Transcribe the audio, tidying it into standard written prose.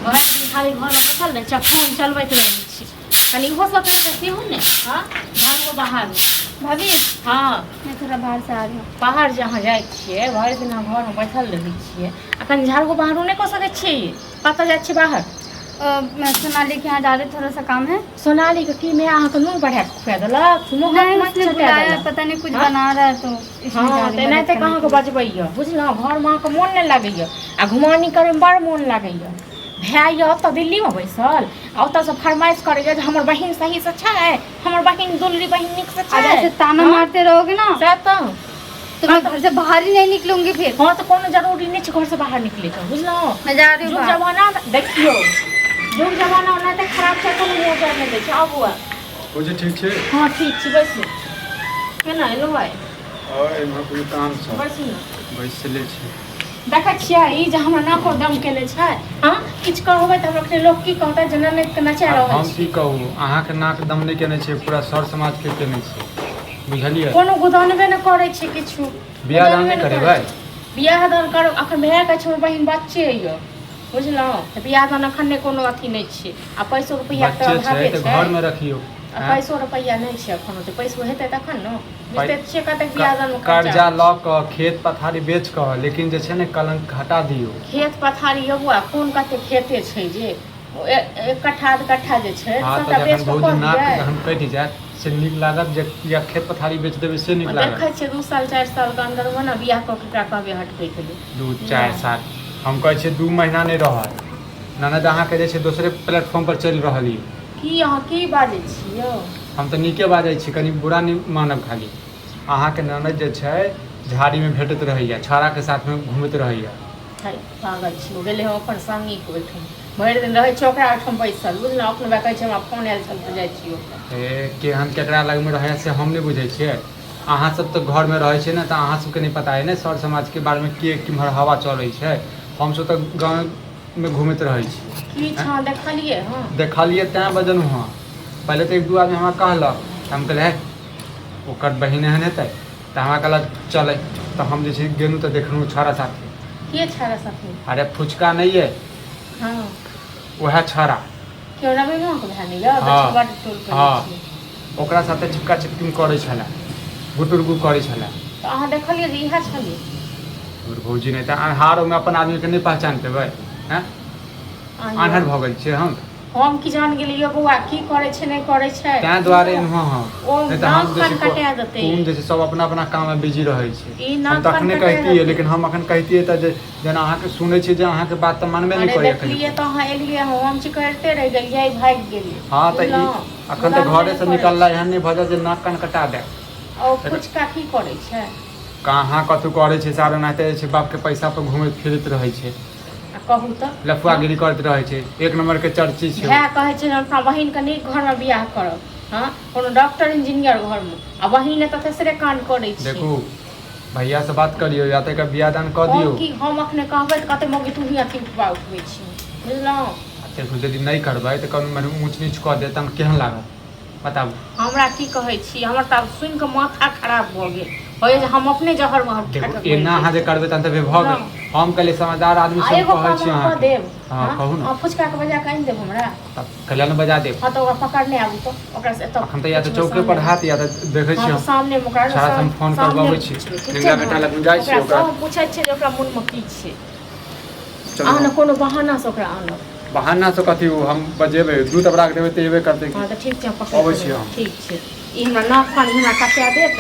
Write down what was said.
भरि दिन खाली घरमे बैसल रहै छी आ फोन चलबैत रहै छी। कनि इहो सब करै सेहो ने। हँ, झाड़ू बहारू। भाभी। हँ। मैं थोड़ा बाहर से आ रही हूँ। बाहर जे अहाँ जाइ छियै, भरि दिन अहाँ घरमे बैसल रहै छियै, आ कनि झाड़ू बहारू नहि कऽ सकै छियै? कतऽ जाइ छियै बाहर? मैं सोनाली के यहाँ जा रही, थोड़ा सा काम है। सोनालीके की माय अहाँके नून बढ़ा कऽ खुआ देलक? मुँह नहीं, माटि उसने चटा बुलाया, देलक? पता नहीं कुछ हाँ? बना रहा है तो इसलिए जा हँ, रही तऽ मदद एनाहिते करने अहाँके के लिए। बजबैए, बुझलहुँ? घरमे अहाँके मोन नहि लागैए आ घुमानी करैमे बड़ मोन लागैए। भाय यऽ ओतऽ दिल्लीमे बैसल आ ओतऽसँ फरमाइश करैए जे हमर बहिन सहीसँ छै, हमर बहिन दुलरी बहिन नीकसँ अब छै। ऐसे ताना हँ? मारते रहोगे ना सएह तऽ। तो मैं घर से बाहर ही नहीं निकलूंगी फिर। हँ, तऽ कोनो जरूरी नहि छै घरसँ बाहर निकलैके, बुझलहुँ? मैं जा रही हूँ युग बाहर। जमाना देखियौ, युग जमाना ओनाहिते खराब छै, कोनो मोजर नहि दै छै। आउ बौआ। भौजी, ठीक छी? हँ, ठीक छी, बैसू। केना एलहुँ आइ? आओर एहिमे कोनो काम छल। बैसू ने। बैसले छी। देखै छियै ई जे हमरा नाको दम केने छै। हँ, किछु कहबै तऽ हमरा लोक की कहतै जे ननैदके नचा आब रहल हम छी। की कहू, अहाँके नाक दम नहि केने छै, पूरा सर समाजके केने छै, बुझलियै? कोनो गुदानबे नहि करै छै किछु। बियाह दान गुदानबे नहि नहि करै करेबै? छै। बियाह दान करब, अखन भए के छै, हमर बहिन बच्चे यऽ, बुझलहुँ? तऽ बियाह दान अखन नहि, कोनो अथी नहि छै आ पैसो रुपैआके तऽ बच्चे छै अभावे तऽ छै। घरमे रखियौ। आ आँय? पैसो रुपैआ नहि छै अखन ओते। पैसो हेतै तखन ने। बुझिते छियै कतेक बियाह दानमे खर्चा कर्जा होइ लऽ छै। कऽ खेत पथारी बेच कऽ, लेकिन जे छै ने कलंक हटा दियौ। खेत पथारी यौ बौआ, कोन कते खेते छै जे ओ एक कट्ठा आध कट्ठा जे छै हँ, तऽ सभटा जखन बेच कऽ भौजी कऽ नाक दियै? जखन कटि जायत से नीक लागत जे या खेत पथारी बेच देबै से नीक लागत? देखै छियै 2 साल 4 सालके अन्दरमे ने बियाह कऽ के एकरा कहबै हटबैके लेल। 2-4 साल, हम कहै छियै 2 महीना नहि रहत। ननद अहाँके जे छै दोसरे प्लेटफॉर्म पर चलि रहल यऽ। की, अहाँ की बाजै छी यौ? हम तऽ नीके बाजै छी, कनि बुरा नहि मानब खाली। अहाँके ननद जे छै झाड़ीमे भेटैत रहैया, छाड़ाके साथमे घुमैत रहैया। है, पागल छी। ओ गेलै हँ अपन संगीके ओहिठाम, भरि दिन रहै छै ओकरा ओहिठाम बैसल, बुझलहुँ? अपने वएह कहै छै, हमरा फोन आयल छल तऽ जाइ छी ओतऽ। हे, केहन केकरा लगमे रहैया से हम नहि बुझै छियै। अहाँ सब तऽ घरमे रहै छियै ने, तऽ अहाँ सबके नहि पता अइ ने सर समाजके बारेमे, के केम्हर हवा चलै छै। हमसब तऽ गाँवमे घुमैत रहै छी। की छँ, देखलियै हँ? देखलियै तैँ बजलहुँ हँ। पहिले तऽ एक दू आदमी हमरा कहलक तऽ हम कहलियै, हे, ओकर बहिन एहन हेतै? तऽ हमरा कहलक चलै, तऽ हम जे छै गेलहुँ तऽ देखलहुँ छौड़ा साथे। के छौड़ा साथे? अरे, फुचका नहि अइ? हँ। उएह छौड़ा। केओ रविमाके भाय नहि यऽ? हँ। दक्षिण टोल पर हँ। छियै। ओकरा साथे चिपका चिपकी करै छलै, गुटुर गु करै छलै। तऽ अहाँ देखलियै जे इएह छलै? भौजी, नहि तऽ अन्हारोमे अपन आदमीके नहि पहचान पेबै? हँ, आन्हर भऽ गेल छियै हम? हम की जान गेलियै बौआ, की करै छै नहि करै छै। ताहि दुआरे एलहुँ हम। ओ नहि तऽ हम नाक जे कान छै कटा देतै। कोन जे छै सब अपना अपना काममे बिजी रहै छै। ई हम नाक तऽ कान अखने कटा कहितियै, देतै। लेकिन हम अखन कहितियै तऽ जे जेना अहाँके सुनै छियै जे अहाँके बात तऽ मानबे नहि अरे, करैए देखलियै कहियो। तऽ अहाँ एलियै, हम चिकरिते रहि गेलियै, भागि गेलियै। हँ, तऽ ई बुझलहुँ? अखन तऽ मुदा घरेसँ नहि करै निकलला छै। एहन नहि भऽ जाय जे नाक कान कटा दे। ओ फुचका की करै छै? कहाँ कथू करै छै, सार ओनाहिते जे छै बापके पैसा पर घुमैत फिरैत रहै छै। आ कहू तऽ। लफुआगिरी करैत रहै छै, एक नम्बरके चर्ची छै ओ। भाय कहै छै हम अपना बहिनके नीक घरमे बियाह करब, हँ, कोनो डॉक्टर इंजीनियर घरमे, आ बहिन एतऽ तेसरे कांड करै छै। देखू, भैयासँ बात करियौ या तऽ एकर बियाह दान कऽ हम दियौ। की, हम अखने कहबै तऽ कहतै मौगी तू ही अथी उठबा उठबै छी, बुझलहुँ? देखू, यदि नहि करबै तऽ कोनो मने ऊँच नीच कऽ देत, तहन केहन लागत, बताबू? हमरा की कहै छी, हमर तऽ आब सुनि कऽ माथा खराब भऽ गेल। होइए जे हम अपने जहर महर खा देखू, कऽ मरि एना अहाँ जे जैतहुँ। करबै तहन तऽ भऽ गेल। हम कहलियै समझदार आदमी आ से हम एगो कहै काम छी अहाँ कऽ अहाँके। देब? हँ, कहू ने। अहाँ फुचकाके बजा कऽ आनि देब हमरा? तब कहिया ने बजा देब। हँ, तऽ ओकरा पकड़ने आबू तऽ ओकरासँ एतऽ अखन तऽ या तऽ पुछबै चौके पर सामनेमे। हैत या तऽ देखै हँ, छियै तऽ हम। सामनेमे ओकरा ने सारा हम फोन सामनेमे करबबै छी। पुछबै, ठीक छै निंगला ने? बेटा लग जाइ छी ओकरा ओकरा। सब पूछै छियै जे ओकरा मोनमे की छै। चलू। अहाँ ने कोनो बहानासँ ओकरा आनब। बहाना से कथी, ओ हम बजेबै, दू तबराके देबै तऽ एबे करतै। हँ, की तऽ ठीक छै, हम पकड़ि अबै कऽ छी लेब। हम। ठीक छै। ई हमरा नाक कान हमरा कटा देत।